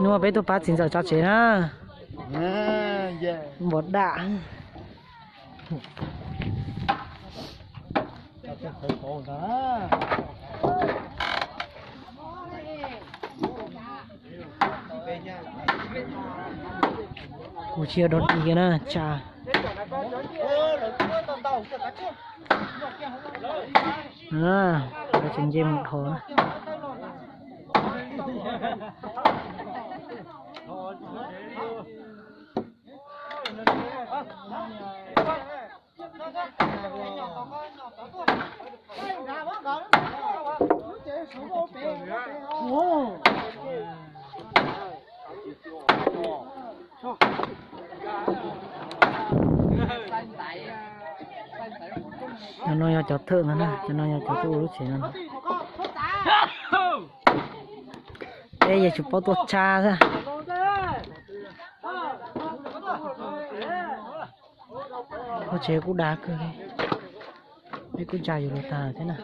Nua peb tuaj pab txiv ntxawm tso tsev na. Npov dam. Kuv tsis yog dog dig na, tsa. Lawv tseem nce mus dhos. Cov no yog cov thawj ntag na, cov no yog cov tuaj ua lub tsev no. Peb yeej tsis paub tuaj tshab xwb. Lub tsev kuj dav kawg li, peb kuj tsa yus los tag lawm thiab na.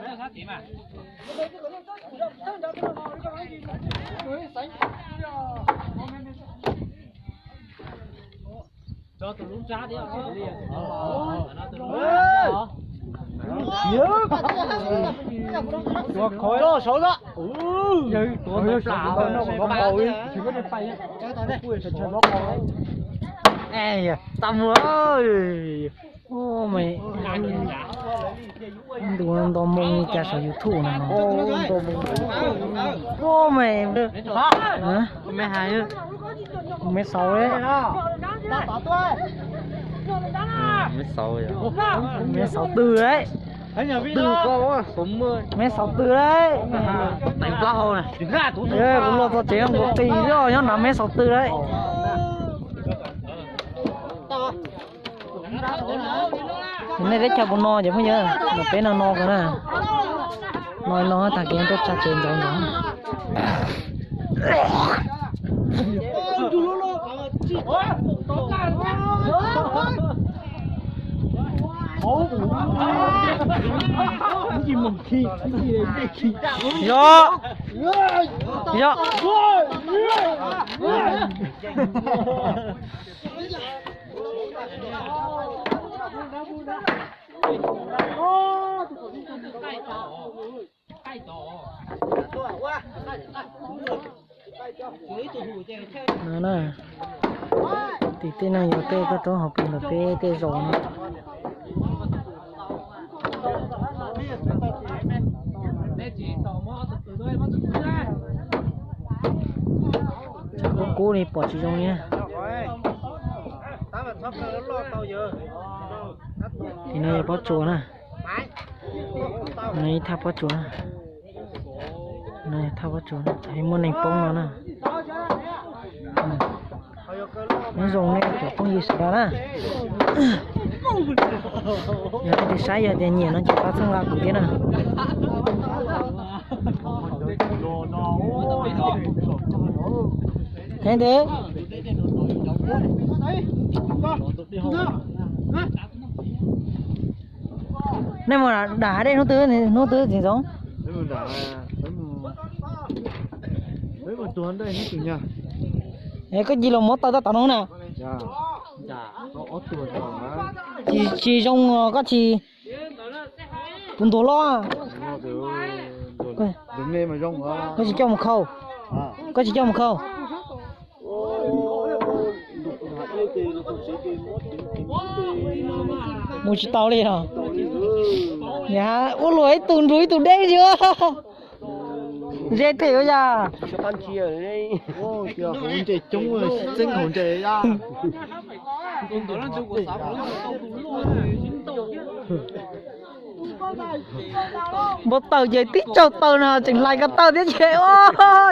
Tau mus. Ntu nto moo li cas saum YouTube no. Me xaus li. Me xaus twg li? Me xaus twg li? Kuv luaj txog tsev nkaus qis li os, nyob nrad me xaus twg li. Nej teb chaws puas no cov phooj ywg, no peb no no ko na. No no tag kis tuaj tsa tsev ntxov ntxov. Yog, yog. No na, tim tej neeg yog tej koj tub hauv pes ntawm peb tej zaum no. Kub kub li pom tsis zoo li. Tim no yog pob tsuas na. No ib thaj pob tsuas. No thaj pob tsuas, muaj neeg poob no na. Nyob zoo nej cov phooj ywg sawv daws na. Yog leej twg saib yog tias nyiam no ces pab txhawb nqa kuv thiab na. Heev tiag. Nej mus dam hav dej hnub twg, hnub twg txiv Ntxoov? Es koj cia li los muab taw tab tom no na. Tsis, tsis zoo os, koj tsis, tus ntuag loj. Koj tsis coj mus khau. Koj tsis coj mus khau. Mus tsis tau li os. Ua luaj ib tug nrug ib tug deb li. Ze them ua yam. Npau taws ces tib tsaug taw no tseem hlais ko taw thiab ces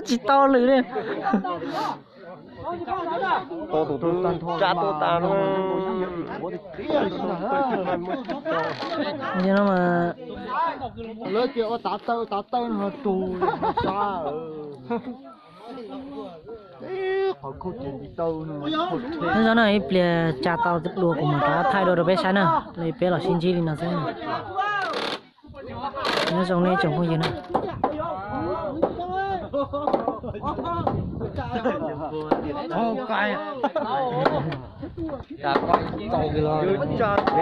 tsis tau lwm li. Tsa tuaj tas no. Lawv tias ua tav taw, tav taw no tus sab. Qhov khuj ces nti taw no. Nyob zoo na, ib pliag tsa tau dua kuv mam rov thaij dua rau peb saib na. Li peb los sib ntsib li no xwb. Nyob zoo nej tsoom phooj ywg na. Txhob kais. Txhob kais.